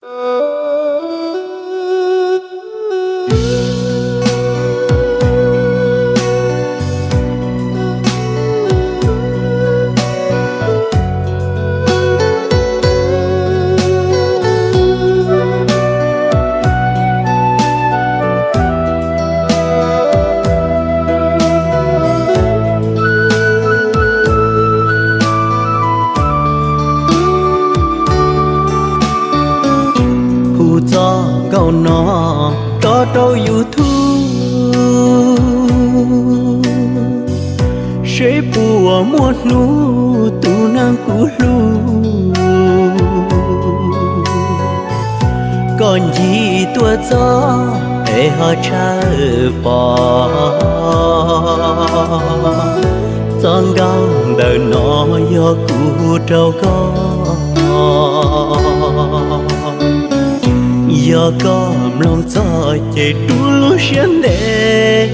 Hu txoj nkauj no tso rau YouTube, seb puas muaj hnub tus neeg kuv hlub, koj ncig tuaj txog es ho tshawb pom. Txoj nkauj ntawm no yog kuv hu rau koj. Yog koj mloog txog ces rub lub siab ntev,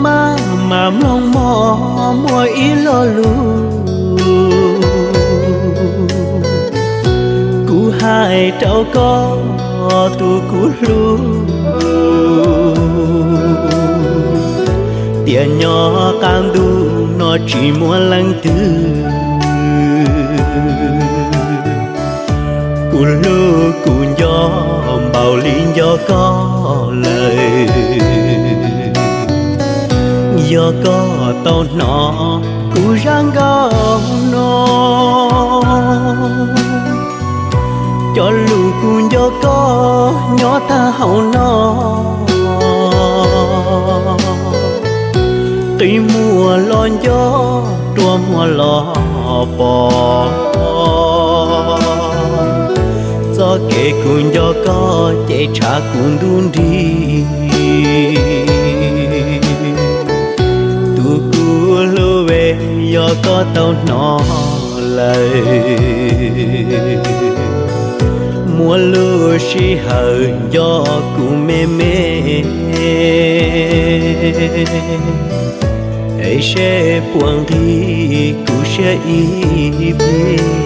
maj mam mloog mog muaj ib lo lus kuv hais rau koj tus kuv hlub, tias nyob qab ntuj no tsis muaj leej twg kuv hlub kuv nco npaum li nco koj lawm. Yog koj tau hnov kuv zaj nkauj no, cov lus kuv nco koj nyob tag hauv no, qi muag los nco, rua muag los pom. Txoj kev kuv nco koj ces tshav kuv ntuj nrig. Tus kuv hlub es, yog koj tau hnov lawm, muaj lub sij hawm nco kuv me me, es seb puas nqhis kuv siab ib pliag.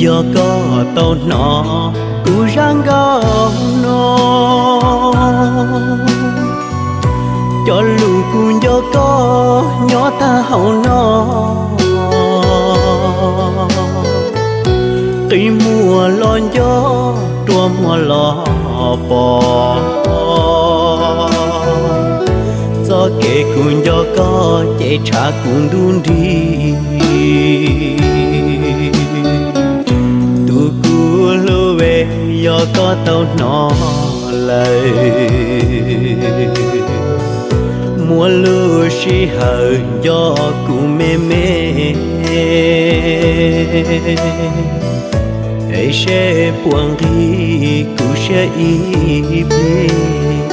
Yog koj tau hnov kuv zaj nkauj no, cov lus kuv nco koj nyob tag hauv no, qi muag los nco, rua muag los pom. Txoj kev kuv nco koj ces tshav kuv ntuj nrig. Tus kuv hlub es, yog koj tau hnov lawm, muaj lub sij hawm nco kuv me me, es seb puas nqhis kuv siab ib pliag.